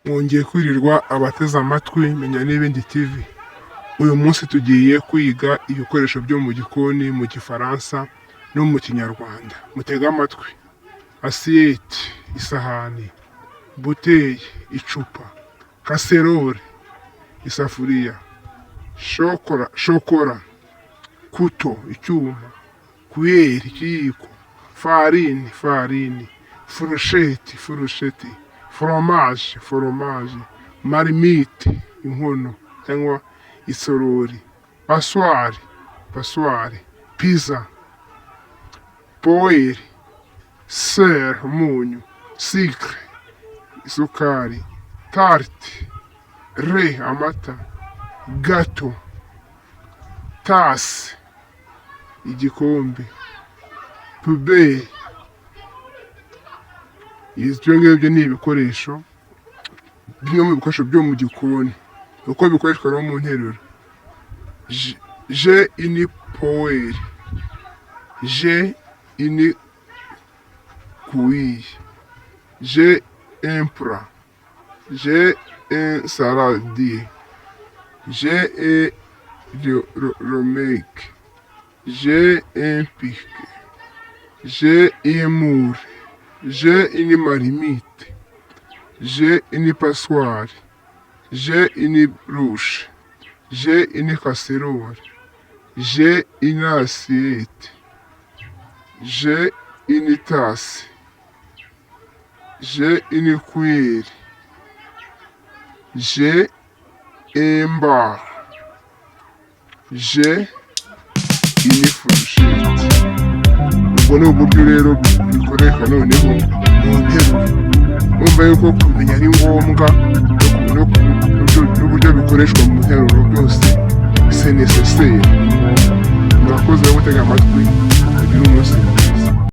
Mwongeye kwirirwa abateze amatwi Menya n'Ibindi TV. Uyu munsi tugiye kwiga ibikoresho byo mu gikoni mu Gifaransa no mu Kinyarwanda. Mutege amatwi. Assiette, isahani, bouteille, icupa, casserole, isafuriya, shokora, shokora, couteau, icyuma, cuillère, ikiyiko, farine, farini, fourchette, furusheti, fromage, foromaje, marmite, inkono cyangwa isorori, passoire, passoire, pizza, poêle, sel, umunyu, sucre, isukari, tarte, lait, amata, gâteau, tasse, igikombe, poubelle. Ibyo ngibyo ni ibikoresho, bimwe mu bikoresho byo mu gikoni, uko bikoreshwa no mu nteruro. J'ai une poêle, j'ai une cuillère, j'ai un plat, j'ai un saladier, j'ai un remake, j'ai un pic, j'ai un moule, j'ai une marmite, j'ai une passoire, j'ai une louche, j'ai une casserole, j'ai une assiette, j'ai une tasse, j'ai une cuillère, j'ai un bar, j'ai une fourchette. Ubwo ni uburyo rero bikoreshwa noneho mu nteruro. Urumva yuko kumenya ari ngombwa n'uburyo bikoreshwa mu nteruro byose, c'est nécessaire. Murakoze gutega amatwi, mugire umunsi mwiza.